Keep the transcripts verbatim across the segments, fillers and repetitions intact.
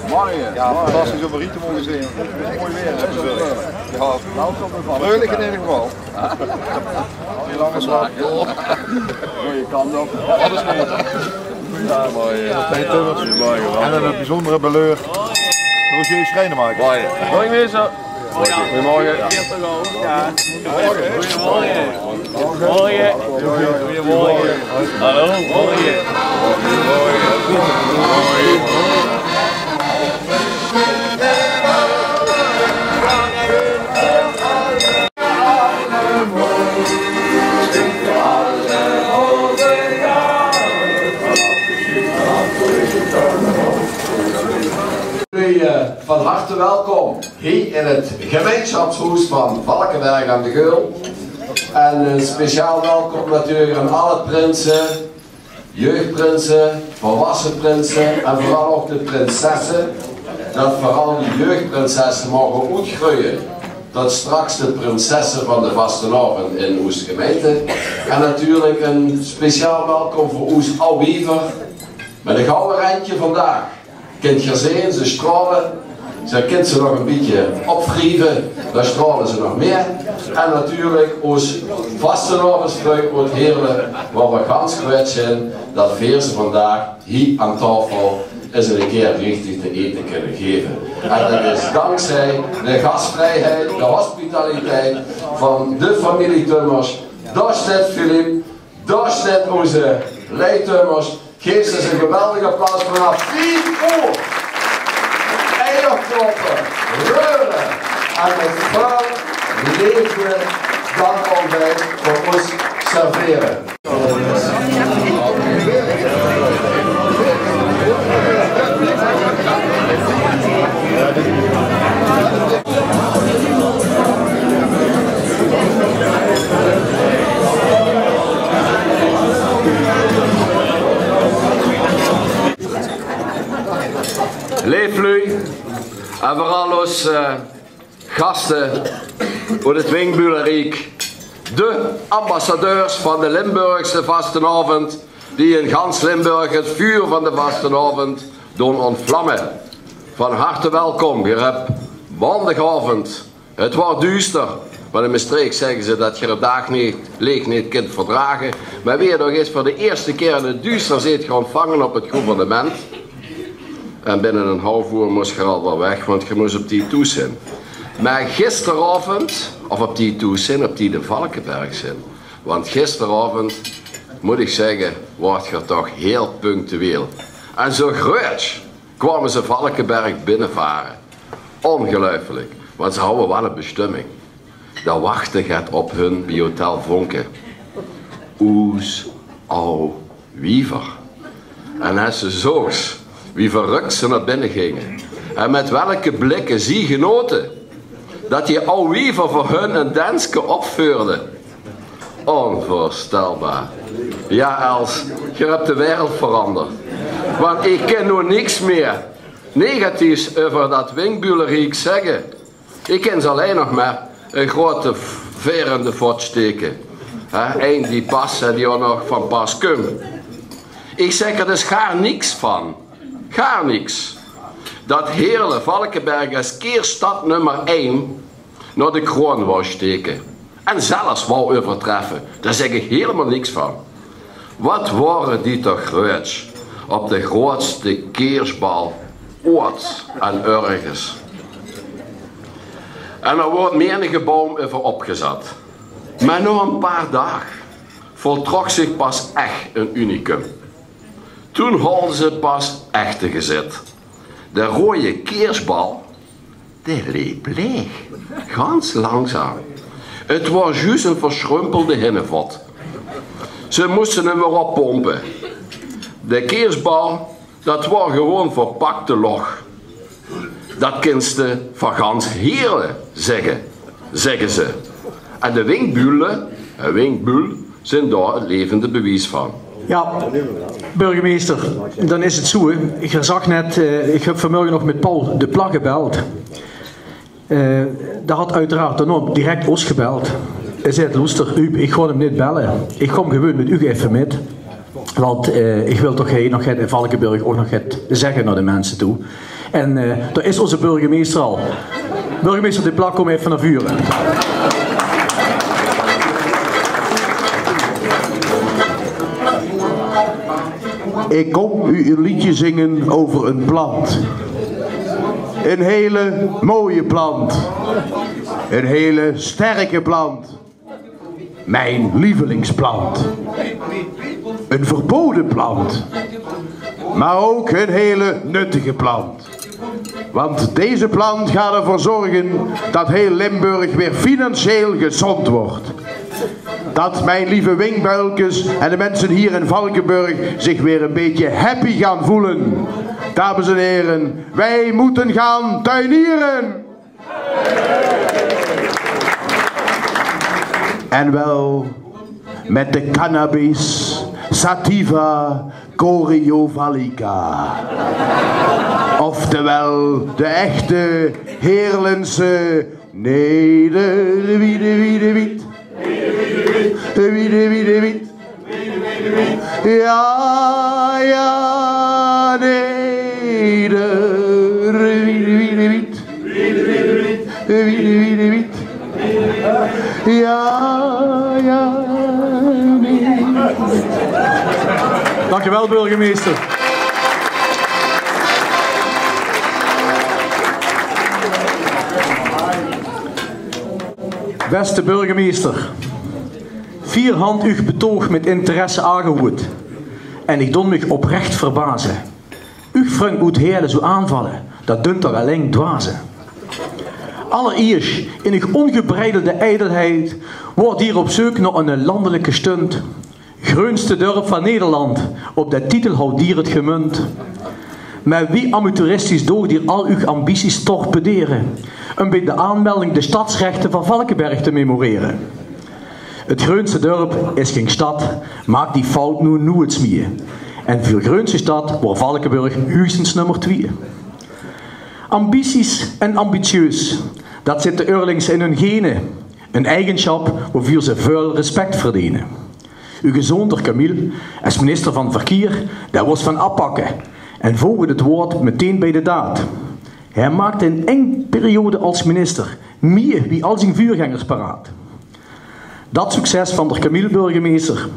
Mooi, ja, fantastisch om hie te moge zeen. Mooi weer, hè, vandaag. Ja, welkom. Freulich in eder geval. Wie lang is dat? Goeie kant op. Alles goed. Ja, mooi. Hey, Tubbers. Mooi, geweldig. En 'n biezunjere beleur, Roger Schrijnemaker. Mooi. Mooi weer zo. Goeiemorge. Goeiemorge. Hallo. Goeiemorge. Jullie, eh, van harte welkom hie in 't gemeinsjapshoes van Valkeberg aan de Geul. En 'n speciaal welkom natuurlik aan alle prinse, jeugdprinse, volwasse prinse en veural ouch de prinsesse. Dat veural die jeugdprinsesse moge oetgreuje tot straks de prinsesse van de vastelaovend in oos gemeinte. En natuurlik 'n speciaal welkom veur oos aw wiever. Mit e gouwe rendje vandaag. Kint geer zeen, ze straole. Ze kint ze nog e bietje opwrieve, dan straole ze nog mieë. En natuurlik oos vastelaovesvreuj oet Heerle, woa v'r gans kwiet zeen dat veer ze vandaag hie aan taofel ins 'ne kier richtig te ete kinne geve. En dat is dankzij de gasvrijheid, de hospitaliteit van de familie Tummers. Dao steit Philippe, dao steit oos Lei Tummers. Geef ze ins 'n geweldig applaus vanaaf vief oer. Eier kloppe, reure en mit väöl leefde dat ontbijt veur oos servere. Leef luuj, en veural oos, eh, gaste oet 't Winkbülleriek, de ambassadeurs van de Limburgse vastelaovend, die in gans Limburg 't vuur van de vastelaovend doon ontvlamme. Van harte welkom, geer höb maondigaovend 't Woort duuster, want in Mestreech zègke ze dat geer 't daagleech neet kint verdrage. Mer wie 't nog ins veur de ierste kier in 't duuster zeet geer ontvange op 't gouvernement. En binne 'n haaf oer mós geer al weer weg, want geer mós op tied thoes zeen. Mer gisteraovend, of op tied thoes zeen, op tied in Valkeberg zeen. Want gisteraovend, mót ich zègke, woort geer toch hiel punctueel. En zo gruuets kwame ze Valkeberg binnevare. Ongeluifelik, want ze hawwe waal 'n bestömming. Dao wachde get op hun bie Hotel Vonken. Oes aw wiever. En es ze zoogs wie verrök ze nao binne ginge en mit welke blikke zie genote, dat die aw wiever veur hun 'n denske opveurde. Onveurstelbaar. Jao, Els, geer höb de wereld veranderd. Want ich kin noe niks mieë negatiefs euver dat Winkbülleriek zègke. Ich kin ze allein nog mer 'n groete veer in de vot steke. Hè, ein die pas en die ouch nog van pas kump. Ich zègk d'r dus gaar niks van. Gaar niks. Dat Heerle Valkeberg es keersstad nummer ein nao de kroon wou steke en zelfs wou euvertreffe, dao zègk ich hielemaol niks van. Wat wore die toch gruuets op de groetste keersbal oots en örges. En d'r woort menige boum euver opgezat. Mer nao e paar daag voltrok zich pas ech 'n unicum. Toen haalde ze 't pas echte gezit. De roeje keersbal, dae leep laeg. Gans langzaam. 't Woor zjus 'n versjrumpelde hinnevot. Ze móste 'm weer oppompe. De keersbal, dat woor gewoon verpakte lóch. Dat kinste van gans Heerle zègke, zègke ze. En de Winkbülle, en Winkbüll, zeen dao 't levende bewies van. Jao, burgemeister, dan is 't zoe. Geer zag net, eh, ich höb vanmörge nog mit Paul de Pla gebeld. Eh, dae haw oeteraard daonao direk ós gebeld. Hae zaet: "Loester, Huub, ich gaon 'm neet belle. Ich kóm gewoon mit uch effe mit. Want, eh, ich wil toch hie nog get in Valkeberg ouch nog get zègke nao de minse toe." En eh, dao is ózze burgemeister al. Burgemeister De Plak, kóm effe nao veure. Ik kom u een liedje zingen over een plant. Een hele mooie plant. Een hele sterke plant. Mijn lievelingsplant. Een verboden plant. Maar ook een hele nuttige plant. Want deze plant gaat ervoor zorgen dat heel Limburg weer financieel gezond wordt. Dat mijn lieve Wink Builkes en de mensen hier in Valkeberg zich weer een beetje happy gaan voelen. Dames en heren, wij moeten gaan tuinieren. En wel met de cannabis sativa coriovallica. Oftewel de echte Heerlense nederwiede, wiede, wiet. Wiede, wiede, wiet. Ja, ja, nee, de wiede, wiede, wiet. Wiede, wiede, wiet. Ja, ja, nee. Dank u wel, burgemeester. Beste burgemeester, vier han uch betoog mit interesse aangehoord. En ich don mich oprech verbaze. Uch vrung oet Heële zoe aanvalle, dat dunt toch alleng dwaze. Allereers, in uch ongebreidelde ijdelheid, woort dier op zeuk nao 'ne landelijke stunt. Greunste dörp van Nederland, op de titel haw dier 't gemunt. Mer wie amateuristisch doog dier al uch ambities torpedere, um bij de aanmelding de stadsrechten van Valkeberg te memoreren. 't Greunste dörp is ging stad, maak die fout noe noeëts mieë. En vuur greunste stad woor Valkeberg huugsens nummer twieë. Ambities en ambitieus, dat zit de Eurlings in hun gene. Een eigenschap wovuur ze vuil respect verdene. Uw gezonder Camille, es minister van Verkeer, daar was van afpakken en voegde het woord meteen bij de daad. Hij maakte in één periode als minister mieë wie al zien vuurgengers paraat. Dat succes van der Camille, burgemeester,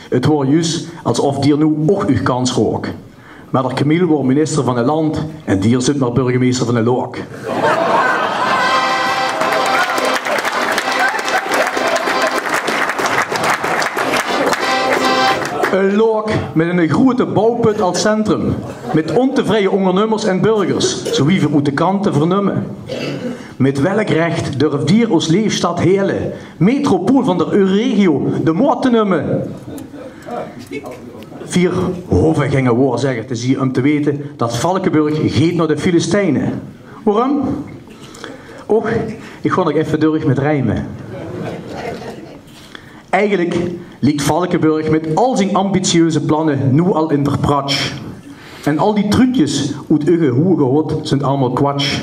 het woor juus alsof dier noe och uw kans rook. Maar der Camille woor minister van een land en dier zit maar burgemeester van een look. Een look met een grote bouwput als centrum, met ontevreje ondernummers en burgers, zo wie vuur oet de kranten vernumme. Met welk recht durf dier os leefstad Heële, metropool van der Euregio, de moot te numme? Vier hove genge woor zegge te zie um te wete dat Valkeberg geet nao de Filistijne. Worum? Och, ich gaon nog effe durch met rijme. Eigenlijk liekt Valkeberg met al zien ambitieuze planne noe al in der pratsj. En al die trucjes oet uge hoege hot zunt allemaol kwatsj.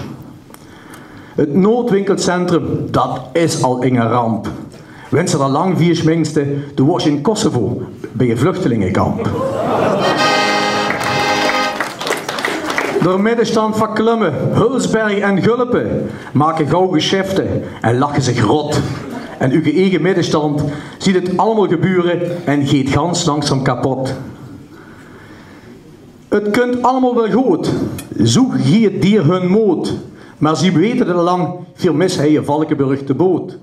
Het noodwinkelcentrum, dat is al inge ramp. Wens se d'r lang via smingste, doe woors in Kosovo bij een vluchtelingenkamp. Door middenstand van Klumme, Hulsberg en Gulpen maken gauw geschefte en lachen zich rot. En uw eigen middenstand ziet het allemaal gebeuren en geet gans langzaam kapot. Het kunt allemaal wel goed, zo geet dier hun mood. Maar zie weten het al lang, vier mis hij je Valkeberg de boot.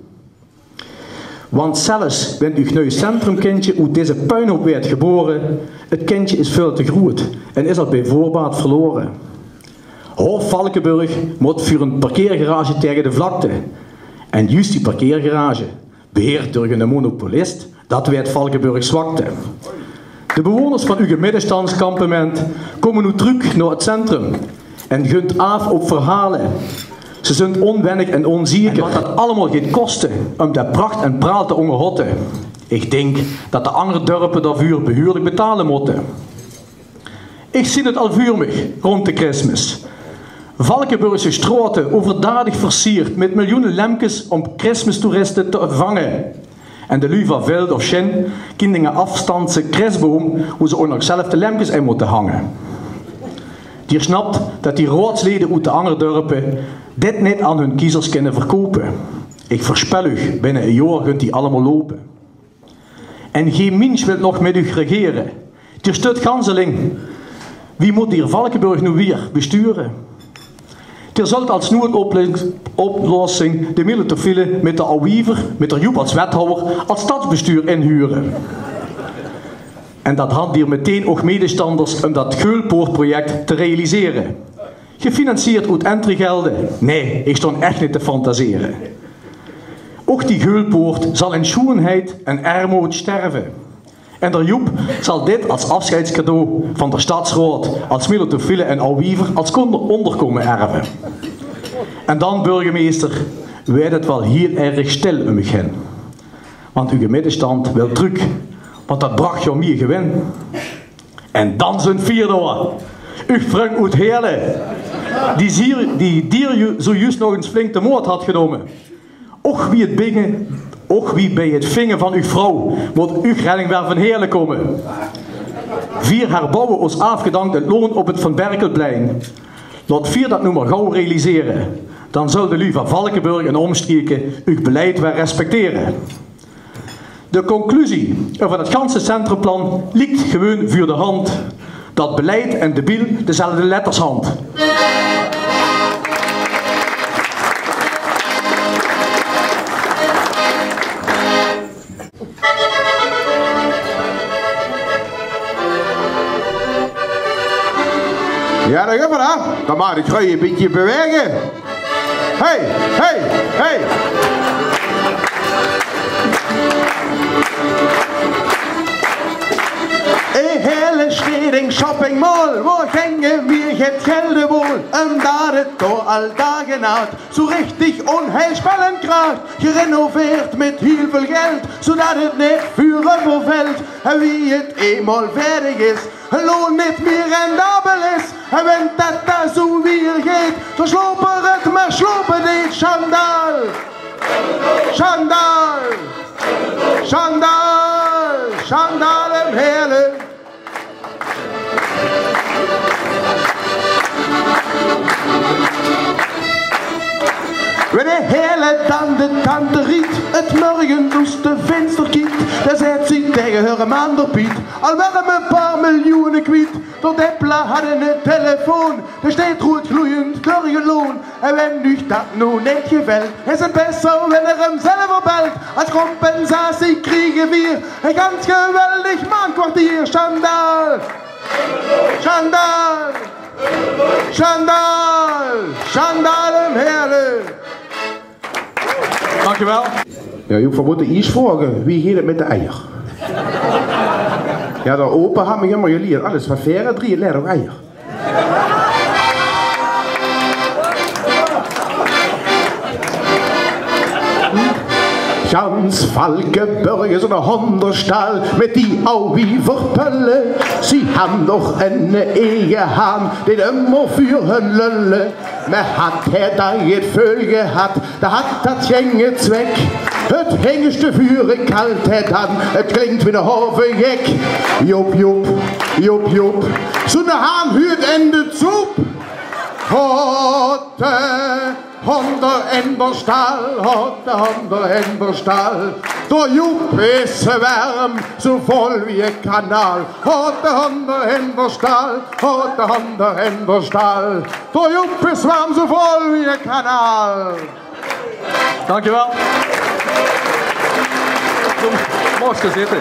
Want zelfs went uw nui centrumkindje oet deze puinhoop werd geboren, het kindje is veel te groot en is al bij voorbaat verloren. Hof Valkeberg moet vuur een parkeergarage tegen de vlakte. En juist die parkeergarage, beheerd door een monopolist, dat werd Valkeberg zwakte. De bewoners van uw middenstandskampement komen nu terug naar het centrum en gunt af op verhalen. Ze zijn onwennig en onzeker wat dat allemaal gaat kosten om de pracht en praal te onderhouden. Ik denk dat de andere dorpen daarvoor behuurlijk betalen moeten. Ik zie het al vuur mich rond de Christmas. Valkebergse straten overdadig versierd met miljoenen lempjes om Christmas-toeristen te vangen. En de lui van Veld of Sjen kindinge afstandse Christboom, hoe ze ook nog zelf de lempjes in moeten hangen. Dier snapt det die raodslede oet de anger dörpe dit nit aan hun kiezers kinne verkoupe. Ich veurspel uch, binne e jaor gunt die allemaol loupe. En gee minsj wilt nog mit uch regere. Dier stut gans allein. Wie mót dier Valkeberg noe wier besture? Dier zult als noedoplossing de Militofiele mit de Auw Wiever, mit d'r Joep als wethouwer, als stadsbestuur inhure. En det hat dier meteen ouch medestanders um det Geulpoortproject te realisere. Gefinancierd oet entreegelde? Nae, ich stóng ech nit te fantasere. Ouch die Geulpoort zal in sjoenheid en ermood sterve. En d'r Joep zal dit als aafsjeidscadeau van d'r stadsraod, als Militofiele en Auw Wiever als kónder-, óngerkómme erve. En dan, burgemeester, weurt 't waal hiel erg stil um uch hin. Want eur middestand wilt trök, want det brach joa mieë gewin. En dan zunt vier doa. Uch vrung oet Heële, die zier, die dier ju-, zojuus nog ins flink de moad hat genómme. Och wie 't binge, och wie bie 't vinge van uch vrouw mót uch redding wer van Heële kómme. Vier herbouwe os aafgedank 't loon op 't Van Berkelplein. Laot vier det noe mer gauw realisere. Dan zul de luuj van Valkeberg en ómstreke uch beleid wer respectere. De conclusie van 't ganse centrumplan liekt gewoon vuur de hand. Det beleid en debiel dezelfde letters hant. Jao, dao gaon v'r aan. Dan maag de krui e bietje bewaege. Hey, hey, hey. E hele Scheding shoppingmall, wo ginge v'r 't gelde wol, umdat 't dao al dage naat zo richtig onheilspellend kraat. Gerenoveerd mit hiel väöl geld, zodat 't nit vuur euvervelt. En wie 't einmaol veëdig is, en loon nit mieë rendabel is. En wen det dao zo wiejer geit, dan slope v'r 't mer slope deet. Sjandaal! Sjandaal! Sjandaal! Sjandaal in Heële! Wen de Heële dan de tante Riet 't mörgen oes de vinster kiekt, dan zaet zie taege häöre maan d'r Piet: Al waere v'r e paar miljoene kwiet. D'r Depla hat 'ne telefoon, dao steit roead gloeiend d'r loon. En wen uch dat noe nit gevelt, is 't besser wen geer 'm zelver belt. Als compensatie kriege v'r e gans geweldig maandkwartier. Sjandaal! Sjandaal! Sjandaal! Sjandaal in Heële! Dankjewel. Jao, Joep, v'r mótte iers vraoge, wie geit 't mit de eier? Jao, d'r opa hat mich ummer gelierd: alles wat veer haet, drie, lèt op eier. Gans Valkeberg is 'ne honderstal mit die Auw Wiever pulle. Zie han nog 'ne eige haan, deet ummer vuur hun lulle. Mer hat hae dan get veul gehat, dan hat dat genge zwek. 't Hingerste vure kalt hae dan, 't klink wie 'ne haovegek. Joep, Joep, Joep, Joep, zoe'ne haan huurt in de zoep. Hotte, honder in d'r stal, hotte, honder in d'r stal. D'r Joep is werm, zo vol wie e kanaal. Hotte, honder in d'r stal, hotte, honder in d'r stal. D'r Joep is werm, zo vol wie e kanaal. Dankjewel. Kom, maag gaon zitte.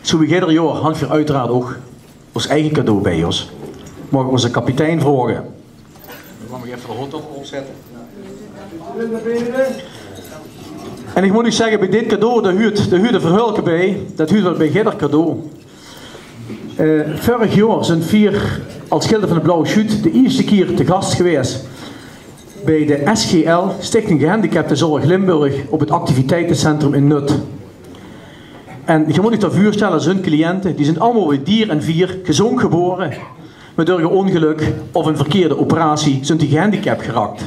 Zo wie eder jaor han v'r oeteraard ouch ós eige cadeau bie ós. Maag ich ózze kapitein vraoge? Dan mót ich effe de hot opzètte. En ich mót uch zègke, bie dit cadeau, dao huurt, dao huurt e verhäölke bie. Dat huurt waal bie eder cadeau. Eh, vörig jaor zunt veer als Gilde van de Blauw Sjuut de ierste kier te gas gewaes bie de S G L, Stichting Gehandicaptenzorg Limburg, op 't activiteitencentrum in Nut. En geer mót uch dat veurstelle, zunt cliënte, die zunt allemaol wie dier en vier, gezónk gebore, mer door e óngelök of ein verkeerde operatie zunt die gehandicap gerak.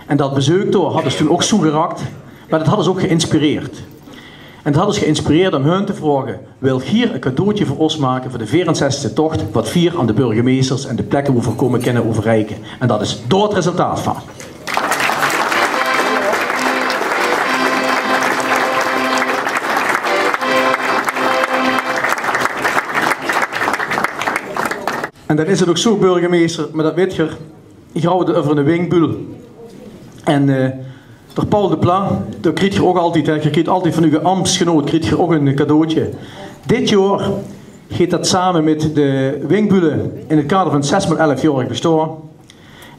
En dat bezeuk dao hat ós toen ouch zoe gerak, mer dat hat ós ouch geïnspireerd. En dat haet ós geïnspireerd óm hun te vraoge: wilt geer ein cadeautje veur ós make veur de veerenzestigste toch, wat veer aan de burgemeesters en de plekke woe veer kómme kinne euverreike? En dat is dao het resultaat van. En dan is het ouch zoe, burgemeester, mer dat wit geer, geer hawt het euver eine winkbuul. En eh, d'r Paul de Pla, dao kriet geer ouch altied, hè, geer kriet altied van eur ambtsgenoot kriet geer ouch ein cadeautje. Dit jaor geit dat same mit de winkbuule in het kader van het zes maol elfjaorig bestao.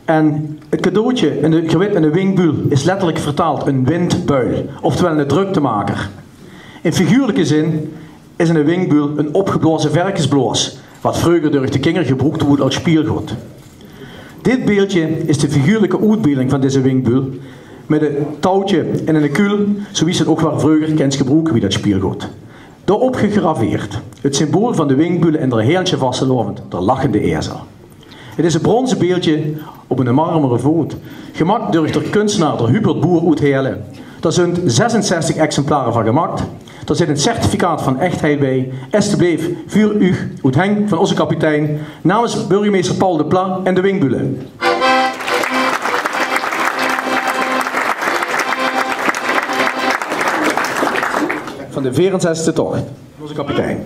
En het cadeautje, en de, geer wit, eine winkbuul is letterlik vertaald ein windbuil, oftewel eine druktemaker. In figuurlike zin is eine winkbuul ein opgeblaoze verkesblaos, wat vreuger durch de kinger gebroek woort es speelgod. Dit beeldje is de figuurlike oetbeelding van deze winkbuul, mit ein touwtje en ein kuul, zoewie se het ouch waal vreuger kins gebroeke wie dat speelgod. Daorop gegraveerd het symbool van de winkbuule in d'r Heëlsje vastelaovend, d'r lachende ezel. Het is ein brónze beeldje op ein marmere voot, gemaak durch d'r kunstenaar d'r Hubert Boer oet Heële. Dao zunt zesenzestig exemplare van gemaak. Dao zit ein certificaat van echtheid bie. Estebleef, veur uch, oet heng van ózze kapitein, namens burgemeester Paul de Pla en de winkbuule. Van de veerenzestigste toch. Ózze kapitein.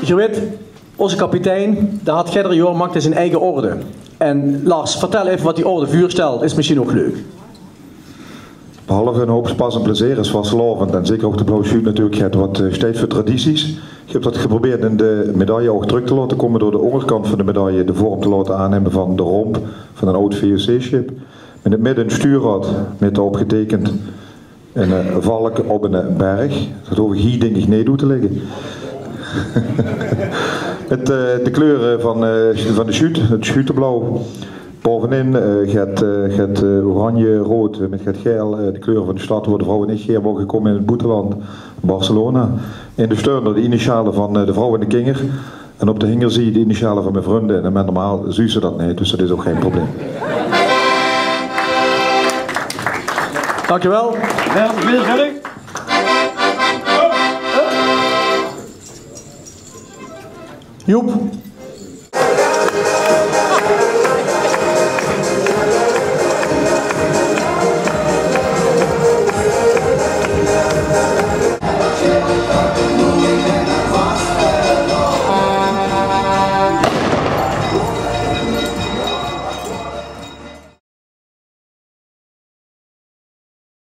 Geer wit, ózze kapitein, dae haet eder jaor maak dae zien eige orde. En Lars, vertel effe wat die orde veurstelt, is mesjien ouch leuk. Behalve ein houp spas en plezeer is vastelaovend, en zeker ouch de Blauw Sjuut natuurlik, get wat eh, steit veur tradities. Ich höb dat geprobeerd in de medaille ouch trök te laote kómme door de óngerkant van de medaille de vorm te laote aannumme van de rómp van ein aod V O C-sjip. In het midde ein stuurrad mit daorop geteikend ein eh, valk op ein eh, berg. Dat hoof ich hie, dink ich, neet oet te lègke. Mit eh, de kleure van eh, van de sjuut, het sjuuteblauw. Baovenin eh, get eh, get eh, oranje-roead, eh, mit get gael, eh, de kleure van de stad woe de vrouwe neet gaer moge kómme in het boeteland, Barcelona. In de steurner de initiale van eh, de vrouw en de kinger. En op de hingerzie de initiale van mien vrunde. En normaal zuus se dat neet, dus dat is ouch gein probleem. Dankjewel. Joep.